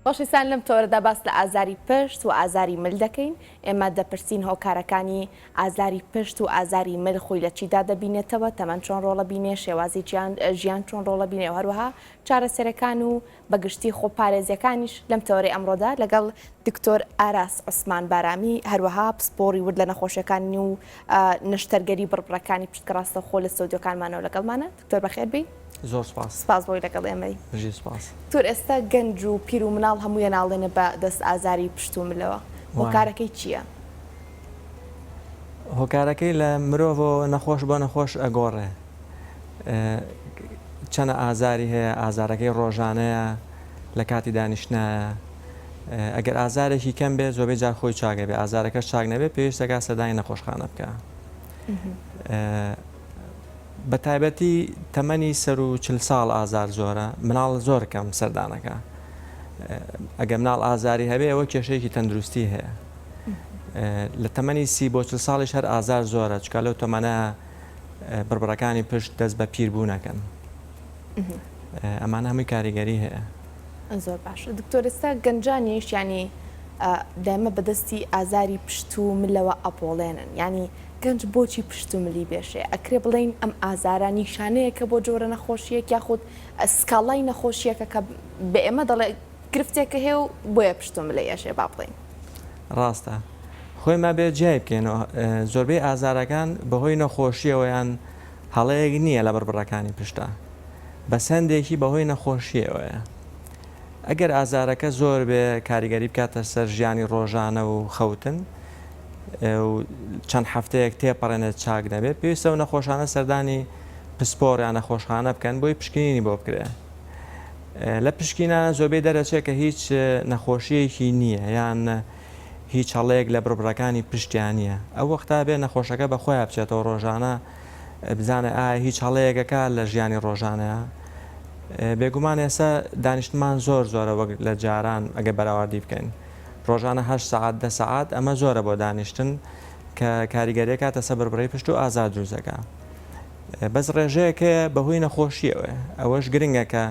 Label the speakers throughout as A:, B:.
A: خۆشەویستان لەم تۆرەدا باس لە ئازاری پشت و ئازاری مل دەکەین، ئێمە دەپرسین هۆکارەکانی ئازاری پشت و ئازاری مل خۆی لە چیدا دەبینێتەوە، تەمەن چۆن ڕۆڵە بینێ، شێوازی ژیان چۆن ڕۆڵە بینێ و هەروەها چارەسەرەکان و بە گشتی خۆپارێزیەکانیش لەم تەوەرەی ئەمڕۆدا لەگەڵ دکتۆر ئاراس عوسمان بارامی هەروەها پسپۆڕی ورد لە نەخۆشیەکانی و نەشتەرگەری بڕبڕەکانی پشت کە ڕاستەوخۆ لە ستۆدیۆکانمانەوە لەگەڵمانە. دکتۆر بەخێر بێی.
B: زۆر سپاس.
A: سپاس بۆی لەگەڵ ئێمەی.
B: بژی سپاس.
A: دکتۆر ئێستا گەنج و پیر و مناڵ هەموویان ئاڵێنە بە دەست ئازاری پشت و ملەوە هۆکارەکەی چییە؟
B: هۆکارەکەی لە مرۆڤەوە نەخۆش بۆ نەخۆش ئەگۆڕێ. چەنە ئازاری هەیە، ئازارەکەی ڕۆژانەیە، لە کاتی دانیشتنایە. ئەگەر ئازارێکی کەم بێ زۆربەی جار خۆی چاک ئەبێ، ئازارەکەش چاک نەبێ پێویست دەکات سەردانی نەخۆشخانە بکا. بە تایبەتی تەمەنی سەروو 40 ساڵ ئازار زۆرە، مناڵ زۆر کەم سەردانەکا. ئەگەر مناڵ ئازاری هەبێ ئەوە کێشەیەکی تەندروستی هەیە. لە تەمەنی 30 بۆ 40 ساڵیش هەر ئازار زۆرە، چونکە لەو تەمەنە بڕبڕەکانی پشت دەست بە پیربوون ئەکەن. ئەمانە هەمووی کاریگەری هەیە.
A: زۆر باشە دکتۆر ئێستا گەنجانیش یانی دایمە بەدەستی ئازاری پشت و ملەوە ئەپۆڵێنن یانی گەنج بۆچی پشت و ملی بێشێ ئەکرێ بڵێین ئەم ئازارە نیشانەیەکە بۆ جۆرە نەخۆشیەک یاخود سکاڵای نەخۆشیەکە کە بە ئێمە دەڵێ گرفتێکە هەیە و بۆیە پشت و ملی ئەشێ با بڵێین.
B: ڕاستە خۆی مابێ جیای بکەینەوە زۆربەی ئازارەکان بەهۆی نەخۆشیەوە یان هەڵەیەک نییە لە بڕبڕەکانی پشتا بەس هەندێکی بەهۆی نەخۆشیەوەیە ئەگەر ئازارەکە زۆر بێ کاریگەری بکاتە سەر ژیانی ڕۆژانە و خەوتن و چەند هەفتەیەک تێپەڕێنێت چاک نەبێت پێویستە و نەخۆشانە سەردانی پسپۆر یان نەخۆشخانە بکەن بۆی پشکنینی بۆ بکرێ لە پشکینانە زۆربەی دەرەچێت کە هیچ نەخۆشیەکی نییە یان هیچ هەڵەیەک لە بڕبڕەکانی پشتیا نییە ئەو وەختا بێ نەخۆشەکە بە خۆیان بچێتەوە ڕۆژانە بزانێ ئایا هیچ هەڵەیەکەکە لە ژیانی ڕۆژانەیە بێگومان ئێستا دانیشتمان زۆر زۆرە وەک لە جاران ئەگە بەراوردی بکەین ڕۆژانە هە سەعات دە سەعات ئەمە زۆرە بۆ دانیشتن کە کاریگەریەکاتە سەر بڕبڕەی پشت و ئازار دروستەکە بەس ڕێژەیەک هەیە بەهۆی نەخۆشیەوەیە ئەوەش گرنگە کە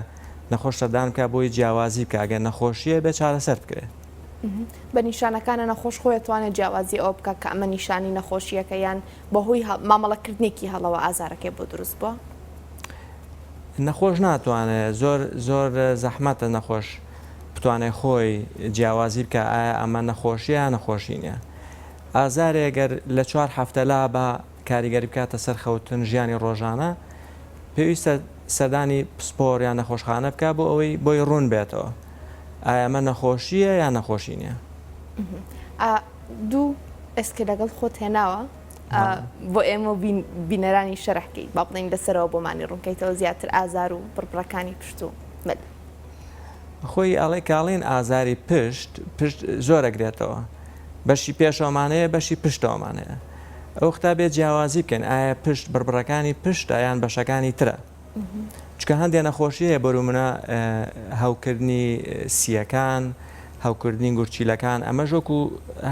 B: نەخۆش سەردان بکە بۆی جیاوازی بکە ئەگەر نەخۆشیە بێ چارەسەر بکرێ.
A: بە نیشانەکانە نەخۆش خۆی ئەتوانێت جیاوازی ئەوە بکات کە ئەمە نیشانی نەخۆشیەکە یان بەهۆی مامەڵەکردنێکی هەڵەوە ئازارەکەی بۆ دروست بووە؟
B: نەخۆش ناتوانێت زۆر زۆر زەحمەتە نەخۆش بتوانێت خۆی جیاوازی بکە ئایا ئەمە نەخۆشیە یا نەخۆشی نییە ئازارێ گەر لە چوار هەفتە لا بە کاریگەری بکاتە سەر خەوتن ژیانی ڕۆژانە پێویستە سەردانی پسپۆر یان نەخۆشخانە بکات بۆ ئەوەی بۆی ڕوون بێتەوە ئایا ئەمە نەخۆشییە یان نەخۆشی نییە.
A: دوو ئێسکە لەگەڵ خۆت هێناوە بۆ ئێمە و بینەرانی شەرح کەی با بڵێین لەسەرەوە بۆمانی ڕوونکەیتەوە زیاتر ئازار و بڕبڕەکانی پشت و مل.
B: خۆی ئەڵێ کاڵین ئازاری پشت پشت زۆر ئەگرێتەوە بەشی پێشەوەمان هەیە بەشی پشتەوەمان هەیە ئەو وەختا بێ جیاوازی بکەین ئایا پشت بڕبڕەکانی پشتە یان بەشەکانی ترە چکە هەندێ نەخۆشی هەیە بەرومنە هەوکردنی سیەکان هەوکردنی گورچیلەکان ئەمەش وەکو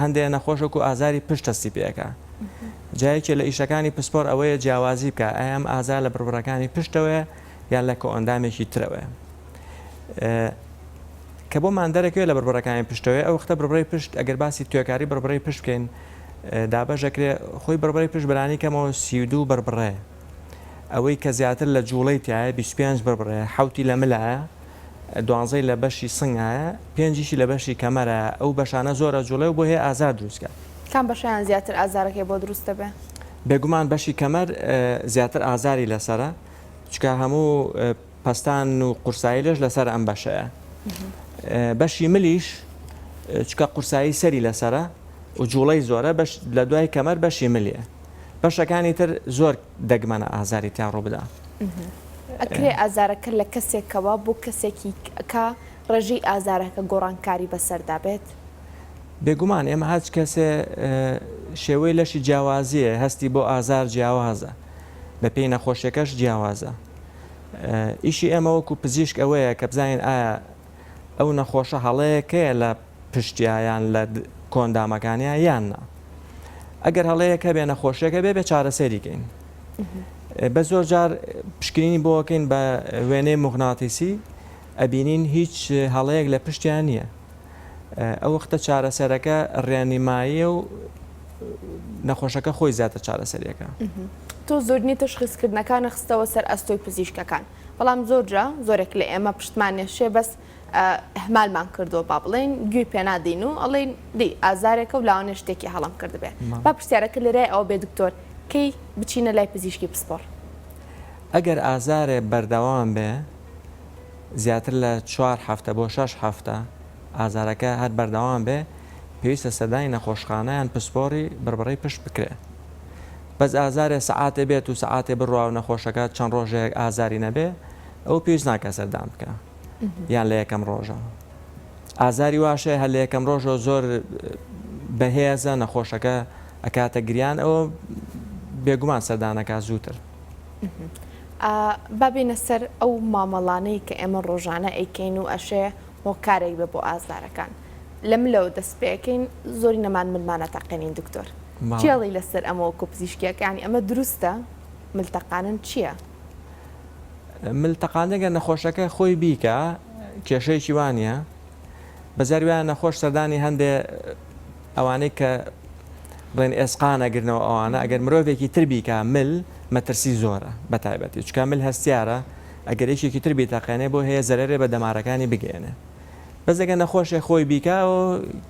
B: هەندێ نەخۆش وەکو ئازاری پشت هەستی پێەکە جایەکێ لە ئیشەکانی پسپۆر ئەوەیە جیاوازی بکە ئایا ئەم ئازار لە بڕبڕەکانی پشتەوەیە یان لە کۆئەندامێکی ترەوەیە کە بۆمان دەرەکەوێت لە بڕبڕەکانی پشتەوەی ئەو وەختە بڕبڕەی پشت ئەگەر باسی توێکاری بڕبڕەی پشت بکەین دابەش ئەکرێ خۆی بڕبڕەی پشت بەلانی کەمەوە 32 بڕبڕەیە ئەوەی کە زیاتر لە جوڵەی تایە 25 بڕبڕەیە حوتی لە ملایە دوانزەی لە بەشی سنگایە پێنجیشی لە بەشی کەمەرە ئەو بەشانە زۆرە جوڵێ و بۆ هەیە ئازار دروستکە.
A: کام بەشیان زیاتر ئازارەکەی بۆ دروست دەبێ؟
B: بێگومان بەشی کەمەر زیاتر ئازاری لەسەرە چونکە هەموو پەستان و قورسایی لەش لەسەر ئەم بەشەیە. بەشی ملیش چونکە قورسایی سەری لەسەرە و جوڵەی زۆرە بەش لە دوای کەمەر بەشی ملیە. بەشەکانی تر زۆر دەگمەنە ئازاری تیا ڕووبدا.
A: ئەکرێ ئازارەکە لە کەسێکەوە بۆ کەسێکی کە ڕێژەی ئازارەکە گۆڕانکاری بەسەردا بێت؟
B: بێگومان ئێمە هەچ کەسێ شێوەی لەشی جیاوازیە هەستی بۆ ئازار جیاوازە بەپێی نەخۆشیەکەش جیاوازە. ئیشی ئێمە وەکو پزیشک ئەوەیە کە بزانین ئایا ئەو نەخۆشە هەڵەیەکەیە لە پشتیا یان لە کۆندامەکانیا یان نا. ئەگەر هەڵەیەک هەبێ نەخۆشیەکە بێ بێ چارەسەری کەین. بە زۆر جار پشکنینی بۆکەین بە وێنەی موغناتیسی ئەبینین هیچ هەڵەیەک لە پشتیان نییە. ئەو وەختە چارەسەرەکە ڕێنیماییە و نەخۆشەکە خۆی زیاتر چارەسەریەکە.
A: تۆ زۆرینەی تەشخیسکردنەکانە خستەوە سەر ئەستۆی پزیشکەکان بەڵام زۆرجا زۆرێک لە ئێمە پشتمان نێشێ بەس ئەهمالمان کردووە با بڵێین گوێی پێنادەین و ئەڵێین دی ئازارێکە و لاوانەیە شتێکی هەڵەم کردبێ با پرسیارەکە لێرای ئەوە بێ دکتۆر کەی بچینە لای پزیشکی پسپۆڕ؟
B: ئەگەر ئازارێ بەردەوام بێ زیاتر لە چوار هەفتە بۆ شەش هەفتە ئازارەکە هەر بەردەوام بێ پێویستە سەردانی نەخۆشخانە یان پسپۆڕی بڕبڕەی پشت بکرێ بەس ئازارێ سەعاتێ بێت و سەعاتێ بڕوا و نەخۆشەکە چەند ڕۆژێک ئازاری نەبێ ئەو پێویست ناکە سەردان بکە یان لە یەکەم ڕۆژە ئازاری واشەیە هەر لە یەکەم ڕۆژەوە زۆر بەهێزە نەخۆشەکە ئەکاتە گریان ئەوە بێگومان سەردانەکە زووتر.
A: با بێینە سەر ئەو مامەڵانەی کە ئێمە ڕۆژانە ئەیکەین و ئەشێ هۆکارێک بێ بۆ ئازارەکان. لە ملەوە دەست پێ ئەکەین، زۆرینەمان ملمان ئەتەقێنین دکتۆر. چی ئەڵێی لەسەر ئەمە وەکو پزیشکیەک؟ یانی ئەمە دروستە؟ مل تەقانن چییە؟
B: مل تەقاندن گەر نەخۆشەکە خۆی بیکا کێشەیەکی وا نییە. بەس جاری وایە نەخۆش سەردانی هەندێ ئەوانەی کە بڵێن ئێسقان ئەگرنەوە ئەوانە ئەگەر مرۆڤێکی تر بیکا مل مەترسی زۆرە بە تایبەتی چکا مل هەستیارە ئەگەر یەکێکی تر بیتەقێنێ بۆ هەیە زەرەرێ بە دەمارەکانی بگەیەنێ بەس ئەگەر نەخۆشێ خۆی بیکا ئەوە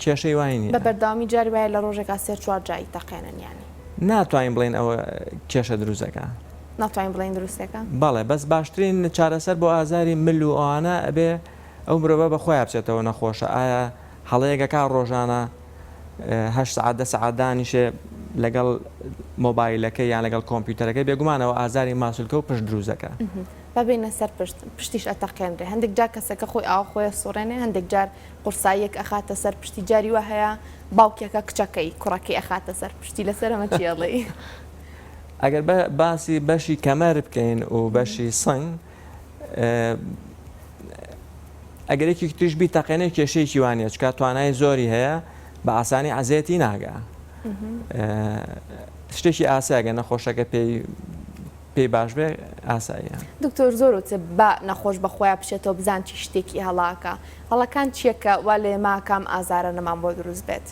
B: کێشەی وای
A: نییە. بە بەردەوامی جاری وایە لە ڕۆژێکا سێ چوار جاری تەقێنن یانی.
B: ناتوانین بڵێین ئەوە کێشە دروست ئەکا.
A: ناتوانین بڵێین دروستێکە؟
B: بەڵێ بەس باشترین چارەسەر بۆ ئازاری مل و ئەوانە ئەبێ ئەو مرۆڤە بە خۆیا بچێتەوە نەخۆشە ئایا هەڵەیەک ئەکا ڕۆژانە هەشت سەعات دە سەعات دانیشێ لەگەڵ مۆبایلەکەی یان لەگەڵ کۆمپیوتەرەکەی بێگومان ئەوە ئازاری ماسولکە و پشت دروست دەکا.
A: با بێینە سەر پشت، پشتیش ئەتەقێنرێ هەندێک جار کەسەکە خۆی ئاوا خۆی ئەسوڕێنێ هەندێک جار قورساییەک ئەخاتە سەر پشتی جاری وا هەیە باوکێکە کچەکەی کوڕەکەی ئەخاتە سەر پشتی لەسەر ئەمە چی ئەڵێی؟
B: ئەگەر باسی بەشی کەمەر بکەین و بەشی سنگ ئەگەر یەکێکی تریش بیتەقێنێ کێشەیەکی وا نییە چکا توانای زۆری هەیە بە ئاسانی عەزێتی ناگا شتێکی ئاسایگە نەخۆشەکە پێی پێی باش بێ ئاساییە.
A: دکتۆر زۆر وتت با نەخۆش بە خۆیا بچێتەوە بزان چی شتێکی هەڵاکە هەڵەکان چیە کە وا لێما کام ئازارە نەمان بۆ دروست بێت؟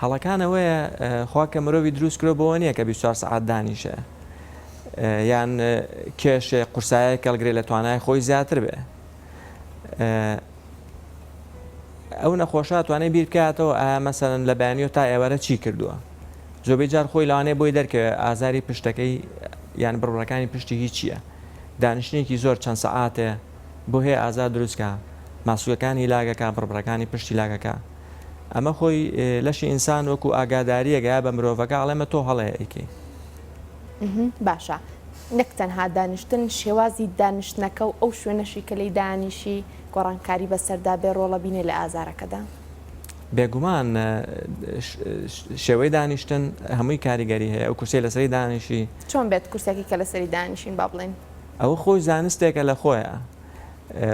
B: هەڵەکان ئەوەیە خوا کە مرۆڤی دروست کردوە بۆوە نیە کە 24 سەعات دانیشێ یان کێشێ قورسایەک هەڵگرێ لە توانای خۆی زیاتر بێ ئەو نەخۆشە توانێت بیر بکاتەوە ئایا مەسەلەن لە بەیانیەوە تا ئێوارە چی کردووە زۆربەی جار خۆی لەوانەیە بۆی دەرکەوێت ئازاری پشتەکەی یان بڕبڕەکانی پشتی هیچ چییە دانیشتنێکی زۆر چەند سەعاتێ بۆ هەیە ئازار دروستکە ماسولکەکانی لاگەکە بڕبڕەکانی پشتی لاگەکە ئەمە خۆی لەشی ئینسان وەکو ئاگاداریەکە بە مرۆڤەکە ئەڵێمە تۆ هەڵەیە ئەیکەی
A: باشە نەک تەنها دانیشتن شێوازی دانیشتنەکە و ئەو شوێنەشی کە لێی دانیشی گۆڕانکاری بەسەردا بێ ڕۆڵە بینێ لە ئازارەکەدا؟
B: بێگومان شێوەی دانیشتن هەمووی کاریگەری هەیە ئەو کورسیەی لەسەری دانیشی.
A: چۆن بێت کورسیەکەی کە لەسەری دانیشین با بڵێین؟
B: ئەوە خۆی زانستێکە لە خۆیا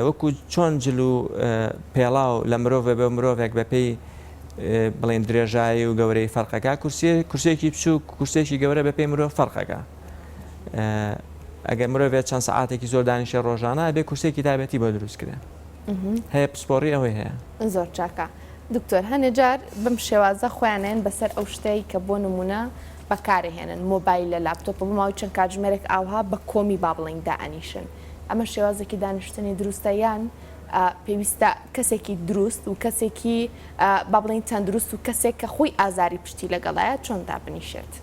B: وەکو چۆن جل و پێڵاو لە مرۆڤێ بۆ مرۆڤێک بەپێی بڵێن درێژایی و گەورەی فەرقەکە کورسیەکی بچووک کورسێکی گەورە بەپێی مرۆڤ فەرقەکە ئەگەر مرۆڤێت چەند سەعاتێکی زۆر دانیشێ ڕۆژانە ئەبێ کورسێکی تایبەتی بۆ دروست کرێ هەیە پسپۆڕی ئەوەی هەیە.
A: زۆر چاکە دکتۆر هەنێ جار بەم شێوازە خۆیان ئەیەن بەسەر ئەو شتەی کە بۆ نمونە بەکارئەهێنن مۆبایلە لاپتۆپە بۆ ماوەی چەند کاتژمێرێک ئاوها بە کۆمی با بڵێین دائەنیشن ئەمە شێوازێکی دانیشتنی دروستە یان پێویستە کەسێکی دروست و کەسێکی با بڵێین تەندروست و کەسێک کە خۆی ئازاری پشتی لەگەڵایە چۆن دابنیشێت؟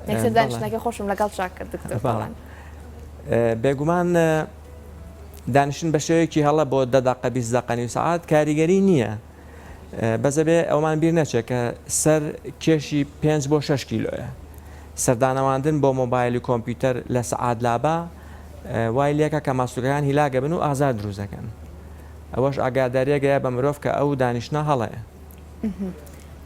A: یەکسەر دانیشتنەکەی خۆشم لەگەڵ چاک کرد دکتۆر تاڵان.
B: بێگومان دانیشتن بە شێوەیەکی هەڵە بۆ دە دەقە 20 دەقە نیو سەعات کاریگەری نییە بەس ئەبێ ئەومان بیر نەچێت کە سەر کێشی 5 بۆ 6 کیلۆیە سەردانەواندن بۆ مۆبایل و کۆمپیوتەر لە سەعات لابا وای لێکە کە ماسولکەکان هیلاگە بن و ئازار دروست دەکەن ئەوەش ئاگاداریەگەیە بە مرۆڤ کە ئەو دانیشتنە هەڵەیە.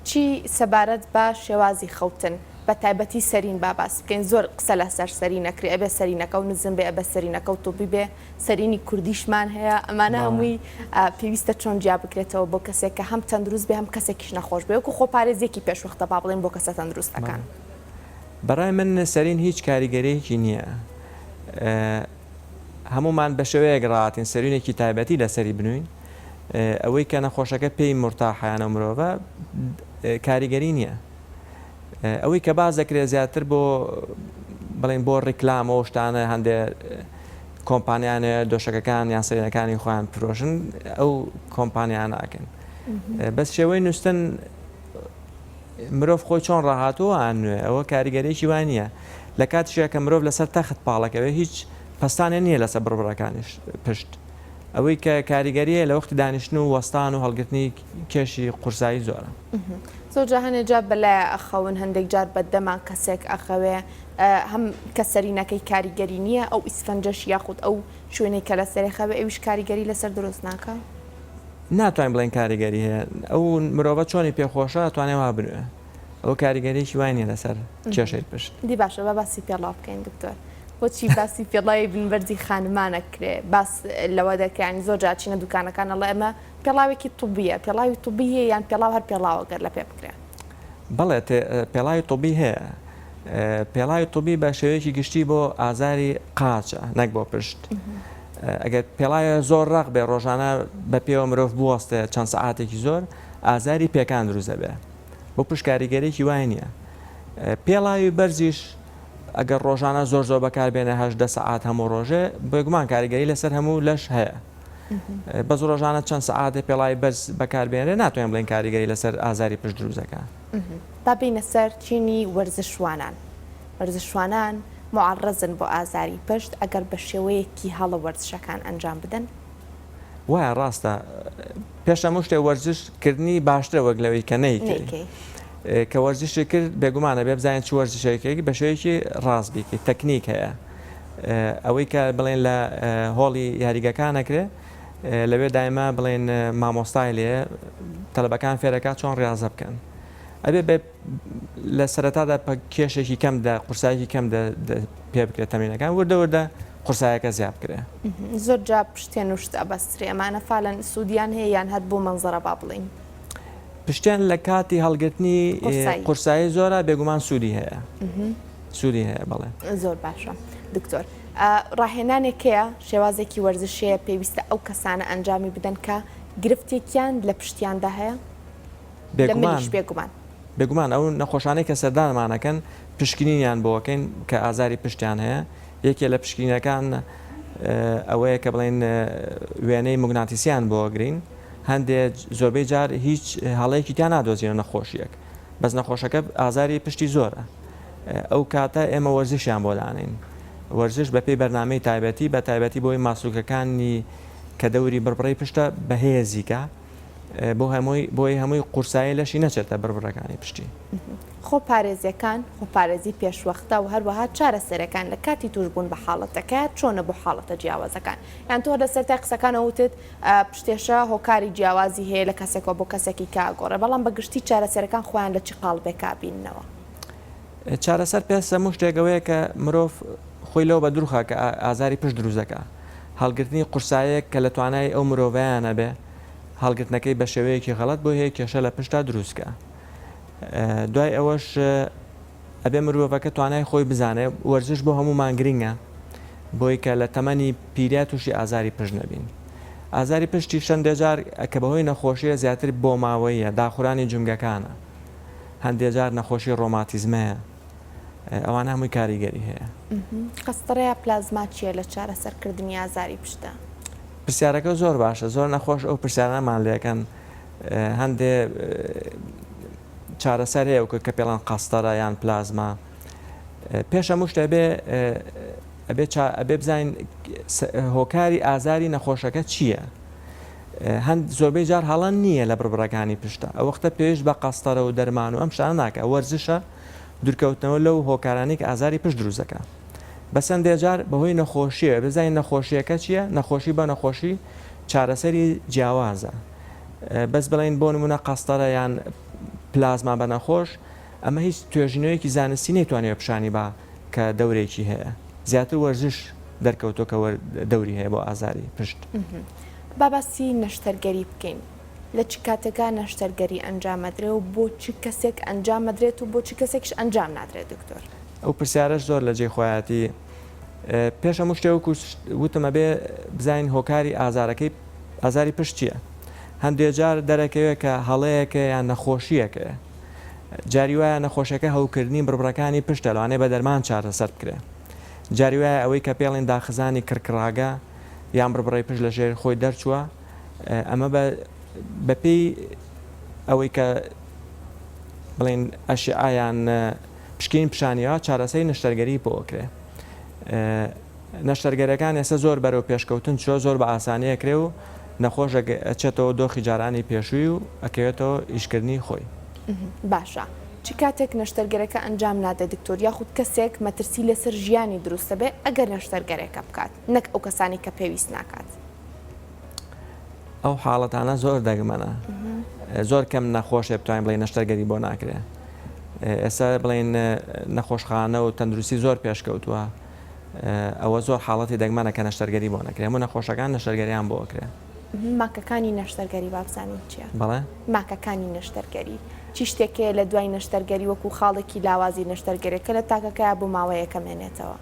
A: چی سەبارەت بە شێوازی خەوتن بە تایبەتی سەرین با باس بکەین زۆر قسە لەسەر سەرین ئەکرێ ئەبێ سەرینەکەو نزم بێ ئەبێ سەرینەکەو تۆپی بێ سەرینی کوردیشمان هەیە ئەمانە هەمووی پێویستە چۆن جیا بکرێتەوە بۆ کەسێک کە هەم تەندروست بێ هەم کەسێکیش نەخۆش بێ وەکو خۆپارێزیەکی پێشوەختە با بڵێین بۆ کەسە تەندروستەکان.
B: بەڕای من سەرین هیچ کاریگەریەکی نییە هەموومان بەشێوەیەک ڕاهاتین سەرینێکی تایبەتی لەسەری بنوین. ئەوەی کە نەخۆشەکە پێی مورتاحە یان ئەو مرۆڤە کاریگەری نییە. ئەوەی کە باس دەکرێت زیاتر بۆ بڵێن بۆ ڕیکلام ئەو شتانە هەندێ کۆمپانیانە دۆشەکەکان یان سەرینەکانی خۆیان فرۆشن ئەو کۆمپانیانە ئەکەن بەس شێوەی نووسن مرۆڤ خۆی چۆن ڕاهاتووە ئان نوێ ئەوە کاریگەرێکی وان نییە لە کاتیشە کە مرۆڤ لەسەر تەخت پاڵەکەوێ هیچ پەستانێ نییە لەسەر بڕبڕەکانیش پشت ئەوەی کە کاریگەریە لە وەختی دانیشتن و وەستان و هەڵگرتنی کێشی قورسایی زۆرە.
A: زۆر جار هەنێ جار بەلایە ئەخەون هەندێک جار بە دەما کەسێک ئەخەوێ هەم کە سەرینەکەی کاریگەری نییە ئەو ئیسفەنجەش یاخود ئەو شوێنەی کە لەسەرێ خەوێ ئەویش کاریگەری لەسەر دروست ناکا؟
B: ناتوانین بڵێین کاریگەری هەیە ئەو مرۆڤە چۆنی پێخۆشە ئەتوانێ وا بنوێ ئەوە کاریگەریی وای نییە لەسەر کێشەی پشت.
A: دی باشە با باسی پێڵاو بکەین دکتۆر. بۆچی باسی پێڵاوی بن بەرزی خانمان ئەکرێ باس لەوە دەکرێ یانی زۆر جار چینە دوکانەکان ئەڵێ ئەمە پێڵاوێکی طبیە پێڵاوی طبی هەیە یان پێڵاو هەر پێڵاوە گەر لە پێ بکرێ؟
B: بەڵێ پێڵاوی طبی هەیە پێڵاوی طبی بە شێوەیەکی گشتی بۆ ئازاری قاچە نەک بۆ پشت ئەگەر پێڵاوێ زۆر ڕەق بێ ڕۆژانە بە پێوە مرۆڤ بوەستێ چەند سەعاتێکی زۆر ئازاری پێکان دروست دەبێ بۆ پشت کاریگەرێکی وای نییە پێڵاوی بەرزیش ئەگەر ڕۆژانە زۆر زۆر بەکار بێنە 18 سەعات هەموو ڕۆژێ بێگومان کاریگەری لەسەر هەموو لەش هەیە بەس ڕۆژانە چەند سەعاتێ پێڵاوی بەرز بەکار بێنرێ ناتوانین بڵێین کاریگەری لەسەر ئازاری پشت دروست دەکا.
A: با بێینە سەر چینی وەرزشوانان، وەرزشوانان موعەڕەزن بۆ ئازاری پشت ئەگەر بە شێوەیەکی هەڵە وەرزشەکان ئەنجام بدەن؟
B: وایە ڕاستە پێش هەموو شتێ وەرزش کردنی باشترە وەک لەوەی کە نەیکەی کە وەرزشی کرد بێگومانە بێ بزانین چ وەرزشێکێک بە شێوەیەکی ڕاست بیکەی تەکنیک هەیە ئەوەی کە بڵێن لە هۆڵی یاریگەکان ئەکرێ لەوێ دایمە بڵێن مامۆستای لێ تەلەبەکان فێرەکە چۆن ڕاضە بکەن ئەبێ بێ لە سەرەتادا کێشێکی کەم دە قورسایەکی کەم پێ بکرێت تەمینەکان وردە وردە قورسایەکە زیاد بکرێ.
A: زۆر جا پشتێن و شت ئەبەسترێ ئەمانە فالەن سوودیان هەیە یان هەر بۆ مەنزەرە با بڵێین؟
B: پشتێن لە کاتی هەڵگرتنی قورسایی زۆرە بێگومان سوودی هەیە سوودی هەیە بەڵێ.
A: زۆر باشە دکتۆر ڕاهێنانێک هەیە شێوازێکی وەرزشەیە پێویستە ئەو کەسانە ئەنجامی بدەن کە گرفتێکیان لە پشتیاندا هەیە؟
B: بێگومان بێگومان بێگومان ئەو نەخۆشانەی کە سەردانمان ئەکەن پشکنینیان بۆ ئەکەین کە ئازاری پشتیان هەیە یەکێ لە پشکنینەکان ئەوەیە کە بڵێن وێنەی موگناتیسیان بۆ ئەگرین هەندێ زۆربەی جار هیچ هەڵەیەکی تیا نادۆزینەوە نەخۆشیەک بەس نەخۆشەکە ئازاری پشتی زۆرە ئەو کاتە ئێمە وەرزشیان بۆ دانین وەرزش بەپێی بەرنامەی تایبەتی بە تایبەتی بۆی ماسولکەکانی کە دەوری بڕبڕەی پشتە بەهێزیکە بۆ هەمووی بۆی هەمووی قورسایی لەشی نەچێتە بڕبڕەکانی پشتی.
A: خۆپارێزیەکان، خۆپارێزی پێشوەختە و هەروەها چارەسەرەکان لە کاتی توشبوون بە حاڵەتەکە چۆنە بۆ حاڵەتە جیاوازەکان؟ یان تۆ لە سەرەتای قسەکانەوە وتت پشتێشە هۆکاری جیاوازی هەیە لە کەسێکەوە بۆ کەسێکی کە ئەگۆڕێ بەڵام بە گشتی چارەسەرەکان خۆیان لە چ قاڵبێکا بیننەوە؟
B: چارەسەر پێش هەموو شتێک ئەوەیە کە مرۆڤ خۆی لەوە بەدوورخا کە ئازاری پشت دروست دەکا. هەڵگرتنی قورسایەک کە لە توانای ئەو مرۆڤەیا نەبێ، هەڵگرتنەکەی بە شێوەیەکی غەڵەت بۆی هەیە کێشە لە پشتا دروست کا. دوای ئەوەش ئەبێ مرۆڤەکە توانای خۆی بزانێ، وەرزش بۆ هەموومان گرنگە بۆی کە لە تەمەنی پیریا تووشی ئازاری پشت نەبین. ئازاری پشتیش هەندێ جار کە بەهۆی نەخۆشیە زیاتر بۆماوەییە، داخورانی جومگەکانە. هەندێ جار نەخۆشی ڕۆماتیزمەیە ئەوانە هەمووی کاریگەری هەیە.
A: قەستەرە یا پلازما چیە لە چارەسەر کردنی ئازاری پشتدا؟
B: پرسیارەکە زۆر باشە زۆر نەخۆش ئەو پرسیارانەمان لێکەن هەندێ چارەسەر هەیە وکە کە پێڵان قەستەرە یان پلازما پێش هەموو شتێ بێ ئەبێ ئەبێ بزانین هۆکاری ئازاری نەخۆشەکە چییە؟ هەند زۆربەی جار هەڵە نییە لە بڕبڕەکانی پشتە ئەوەختە پێویست بە قەستەرە و دەرمان و ئەم شتانە ناکا وەرزشە دوورکەوتنەوە لەو هۆکارانەی کە ئازاری پشت دروست دەکا بەس هەندێ جار بەهۆی نەخۆشیەوە بزانین نەخۆشیەکە چییە نەخۆشی بە نەخۆشی چارەسەری جیاوازە بەس بڵێن بۆ نمونە قەستەرە یان پلازما بە نەخۆش ئەمە هیچ توێژینەوەیەکی زانستی نەیتوانیوە پیشانی با کە دەورێکی هەیە زیاتر وەرزش دەرکەوتووە کە دەوری هەیە بۆ ئازاری پشت.
A: با باسی نەشتەرگەری بکەین لە چ کاتێکا نەشتەرگەری ئەنجام ئەدرێ و بۆ چ کەسێک ئەنجام ئەدرێت و بۆ چ کەسێکیش ئەنجام نادرێت دکتۆر؟
B: ئەو پرسیارەش زۆر لە جێی خۆیەتی. پێش هەموو شتێ وەکو وتم ئەبێ بزانین هۆکاری ئازارەکەی ئازاری پشت چییە؟ هەندێ جار دەرەکەوێت کە هەڵەیەکە یان نەخۆشییەکەیە. جاری وایە نەخۆشیەکە هەوکردنی بڕبڕەکانی پشتە لەوانەیە بە دەرمان چارەسەر بکرێ. جاری وایە ئەوەی کە پێڵین داخزانی کڕکڕاگە یان بڕبڕەی پشت لە ژێر خۆی دەرچووە ئەمە بە بەپێی ئەوەی کە بڵێن ئەشعە یان پشکین پیشانیەوە چارەسەری نەشتەرگەری بۆ ئەکرێ. نەشتەرگەرەکان ئێستا زۆر بەرەو پێشکەوتن چووە زۆر بە ئاسانی ئەکرێ و نەخۆش ئەچێتەوە دۆخی جارانی پێشووی و ئەکەوێتەوە ئیشکردنی خۆی.
A: باشە چ کاتێک نەشتەرگەرەکە ئەنجام نادەی دکتۆر یاخود کەسێک مەترسی لەسەر ژیانی دروست دەبێ ئەگەر نەشتەرگەرێکە بکات نەک ئەو کەسانەی کە پێویست ناکات؟
B: ئەو حاڵەتانە زۆر دەگمەنە زۆر کەم نەخۆشێ بتوانین بڵێین نەشتەرگەری بۆ ناکرێ ئێستا بڵێین نەخۆشخانە و تەندروستی زۆر پێشکەوتووە ئەوە زۆر حاڵەتی دەگمەنە کە نەشتەرگەری بۆ نەکرێ هەموو نەخۆشەکان نەشتەرگەریان بۆ ئەکرێ.
A: ماکەکانی نەشتەرگەری با بزانین چیە؟
B: بەڵێ.
A: ماکەکانی نەشتەرگەری چی شتێک هەیە لە دوای نەشتەرگەری وەکو خاڵێکی لاوازی نەشتەرگەرێک کە لە تاکەکەیا بۆ ماوەیەک ئەمێنێتەوە؟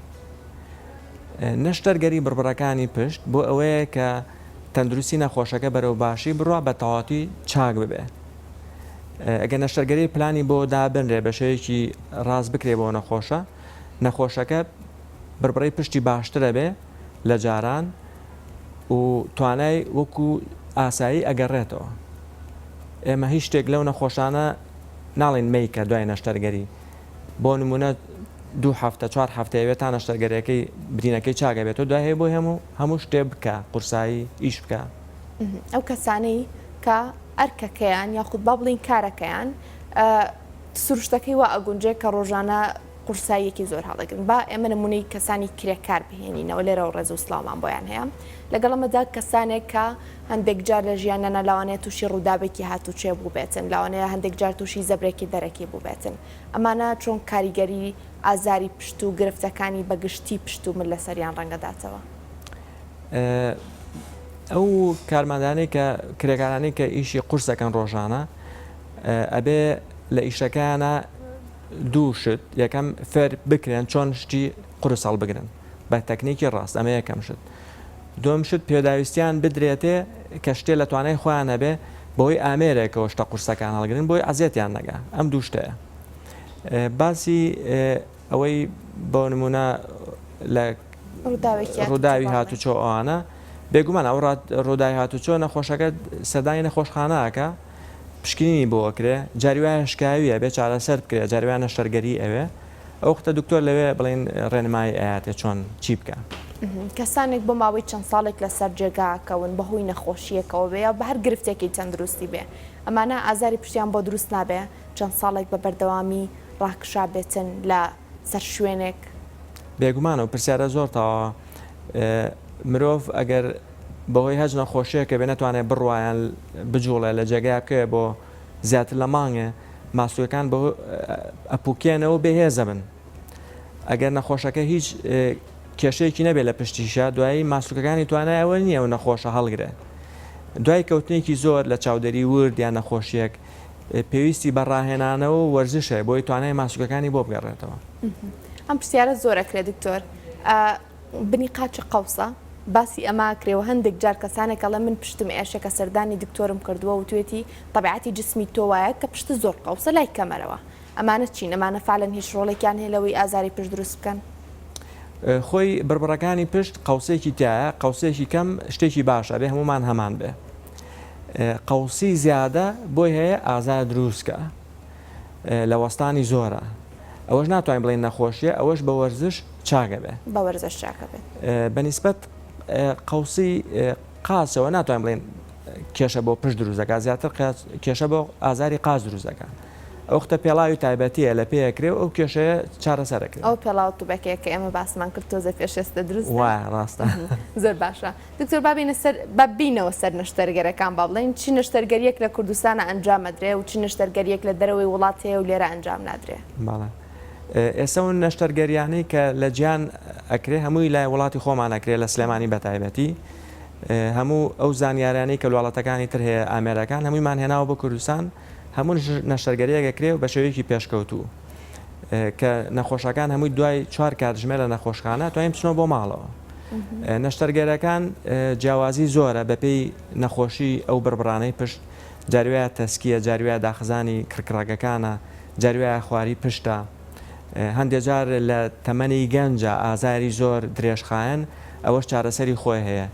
B: نەشتەرگەری بڕبڕەکانی پشت بۆ ئەوەیە کە تەندروستی نەخۆشەکە بەرەو باشی بڕوا بە تەواوەتی چاک ببێ. ئەگەر نەشتەرگەری پلانی بۆ دابنرێ بە شێوەیەکی ڕاست بکرێ بۆ نەخۆشە، نەخۆشەکە بڕبڕەی پشتی باشترە بێ لە جاران و توانای وەکو ئاسایی ئەگەڕێتەوە. ئێمە هیچ شتێک لەو نەخۆشانە ناڵێین مەیکە دوای نەشتەرگەری. بۆ نمونە دوو هەفتە چوار هەفتە ئەوێ تا نەشتەرگەریەکەی برینەکەی چاک ئەبێتەوە دوای هەیە بۆی هەموو هەموو شتێ بکە قورسایی ئیش بکە.
A: ئەو کەسانەی کە ئەرکەکەیان یاخود با بڵێین کارەکەیان سروشتەکەی وا ئەگونجێ کە ڕۆژانە قورساییەکی زۆر هەڵەگرن با ئێمە نمونەی کەسانی کرێکار بهێنینەوە لێرەوە ڕێز و سڵاومان بۆیان هەیە لەگەڵ ئەمەدا کەسانێک کە هەندێک جار لە ژیانیانا لەوانەیە تووشی ڕووداوێکی هاتوچێ بووبێتن، لەوانەیە هەندێک جار تووشی زەبرێکی دەرەکی بووبێتن. ئەمانە چۆن کاریگەری ئازاری پشت و گرفتەکانی بە گشتی پشت و مل لەسەریان ڕەنگەداتەوە؟
B: ئەو کارمەندانەی کە کرێکارانەی کە ئیشی قورس دەکەن ڕۆژانە ئەبێ لە ئیشەکەیانە دوو شت یەکەم فێر بکرێن چۆن شتی قورس هەڵبگرن بە تەکنیکی ڕاست ئەمە یەکەم شت. دووەم شت پێداویستیان بدرێتێ کە شتێ لە توانای خۆیان هەبێ بەهۆی ئامێرێکەوە شتە قورسەکان هەڵگرن بۆی ئەزیەتیان نەگا ئەم دوو شتەیە باسی ئەوەی بۆ نمونە لە ڕووداوی هاتوچۆ ئەوانە بێگومان ئەو ڕووداوی هاتوچۆ نەخۆشەکە سەردانی نەخۆشخانەکە پشکنینی بۆ ئەکرێ جاری وایە شکاویە بێ چارەسەر بکرێ جاری وایە نەشتەرگەری ئەوێ ئەو وەختە دکتۆر لەوێ بڵێن ڕێنمایی ئەیاتێ چۆن چی بکا.
A: کەسانێک بۆ ماوەی چەند ساڵێک لەسەر جێگا ئەکەون بەهۆی نەخۆشییەکەوە بێ یا بە هەر گرفتێکی تەندروستی بێ ئەمانە ئازاری پشتیان بۆ دروست نابێ چەند ساڵێک بە بەردەوامی ڕاکشابێتن لە سەر شوێنێک؟
B: بێگومان ئەو پرسیارە زۆر تەواوە مرۆڤ ئەگەر بەهۆی هەچ نەخۆشیەکە بێ نەتوانێت بڕوا یان بجوڵێ لە جێگای بکەوێ بۆ زیاتر لە مانگێ ماسولکەکان بە ئەپوکێنەوە بێهێزە بن ئەگەر نەخۆشەکە هیچ کێشەیەکی نەبێت لە پشتیشە دوایی ماسولکەکانی توانای ئەوە نییە و نەخۆشە هەڵگرێ دوای کەوتنێکی زۆر لە چاودێری ورد یان نەخۆشیەک پێویستی بە ڕاهێنانەوە و وەرزشە بۆی توانای ماسولکەکانی بۆ بگەڕێتەوە.
A: ئەم پرسیارە زۆر ئەکرێ دکتۆر بنی قاچ قەوسە باسی ئەمە ئەکرێ و هەندێک جار کەسانێک ئەڵێن من پشتم ئێشێ کە سەردانی دکتۆرم کردووە وتوێتی تەبیعەتی جسمی تۆ وایە کە پشتت زۆر قەوسە لای کەمەرەوە ئەمانە چین ئەمانە فعلەن هیچ ڕۆڵێکیان هەیە لەوەی ئازاری پشت دروست بکەن؟
B: خۆی بڕبڕەکانی پشت قەوسێکی تایە قەوسێکی کەم شتێکی باشە بێ هەمومان هەمان بێ قەوسی زیادە بۆی هەیە ئازار دروستکە لە وەستانی زۆرە ئەوەش ناتوانین بڵێین نەخۆشیە ئەوەش بە وەرزش چاکە بێ
A: بە وەرزش چاکە بێت
B: بە نیسبەت قەوسی قاچەوە ناتوانین بڵێن کێشە بۆ پشت دروست دەکات زیاتر کێشە بۆ ئازاری قاچ دروست دەکات ئەوختە پێڵاوی تایبەتیە لە پێیەکرێ و ئەو کێشەیە چارەسەرەکرێ
A: ئەو پێڵاو توبەکەیە کە ئێمە باسمان کرد تۆزە پێش ئێستا دروست
B: وایە ڕاستە
A: زۆر باشە دکتۆر با بینە سەر با بینەوە سەر نەشتەرگەرەکان با بڵێین چ نەشتەرگەریەک لە کوردستانە ئەنجام ئەدرێ و چ نەشتەرگەریەک لە دەرەوەی وڵات هەیە و لێرە ئەنجام نادرێ؟
B: بەڵێ ئێستا ئەو نەشتەرگەریانەی کە لە جیهان ئەکرێ هەمووی لای وڵاتی خۆمان ئەکرێ لە سلێمانی بە تایبەتی هەموو ئەو زانیارانەی کە لواڵەتەکانی تر هەیە ئامێرەکان هەموویمان هێناوە بۆ کوردستان هەموو نەشتەرگەریەک ئەکرێ و بە شێوەیەکی پێشکەوتوو کە نەخۆشەکان هەمووی دوای چوار کاتژمێر لە نەخۆشخانە توانین بچنەوە بۆ ماڵەوە. نەشتەرگەرەکان جیاوازی زۆرە بەپێی نەخۆشی ئەو بڕبڕانەی پشت جاروایە تەسکیە جاروایە داخزانی کڕکڕەگەکانە جاروایە خواری پشتە هەندێ جار لە تەمەنی گەنجە ئازاری زۆر درێژخایەن ئەوەش چارەسەری خۆی هەیە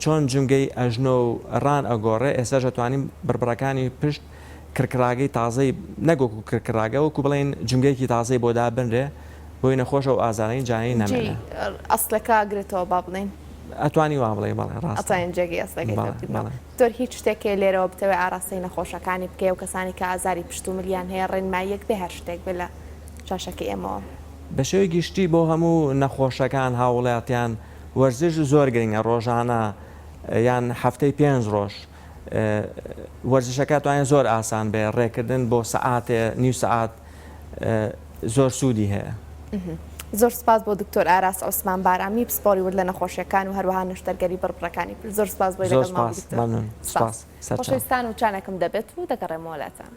B: چۆن جومگەی ئەژنۆ و ڕان ئەگۆڕێ ئێستاش ئەتوانین بڕبڕەکانی پشت کڕکڕاگەی تازەی نەک وەکو کڕکڕاگە وەکو بڵێین جومگەیەکی تازەی بۆ دابنرێ بۆی نەخۆش ئەو ئازارەی جانی
A: جێی
B: نەمێنێ.
A: ئەسلەکە ئەگرێتەوە با بڵێین.
B: ئەتوانی وا بڵێی بەڵێ ڕاستە.
A: ئەتوانین جێگەی ئەسلەکەی
B: بەڵێ
A: تێ بکەینەوە.
B: بەڵێ.
A: دکتۆر هیچ شتێک هەیە لێرەوە بتەوێ ئاراستەی نەخۆشەکانی بکەی ئەو کەسانی کە ئازاری پشت و ملیان هەیە ڕێنماییەک بێ هەر شتێک بێ لە شاشەکەی ئێمەوە.
B: بە شێوەی گشتی بۆ هەموو نەخۆشەکان هاووڵاتیان وەرزش زۆر گرنگە ڕۆژانە یان هەفتەی پێنج ڕۆژ وەرزشەکە توانێت زۆر ئاسان بێ ڕێکردن بۆ سەعاتێ نیو سەعات زۆر سوودی هەیە.
A: زۆر سپاس بۆ دکتۆر ئاراس عوسمان بارامی پسپۆری ورد لە نەخۆشیەکان و هەروەها نەشتەرگەری بڕبڕەکانی پشت زۆر سپاس بۆی
B: زۆر
A: لەگەڵمان
B: سپاس
A: بووی دکتۆر
B: مەمنون
A: سپاس
B: سپاس سەرچاو.
A: خۆشەویستان وچانێکم دەبێت و دەگەڕێمەوە لاتان.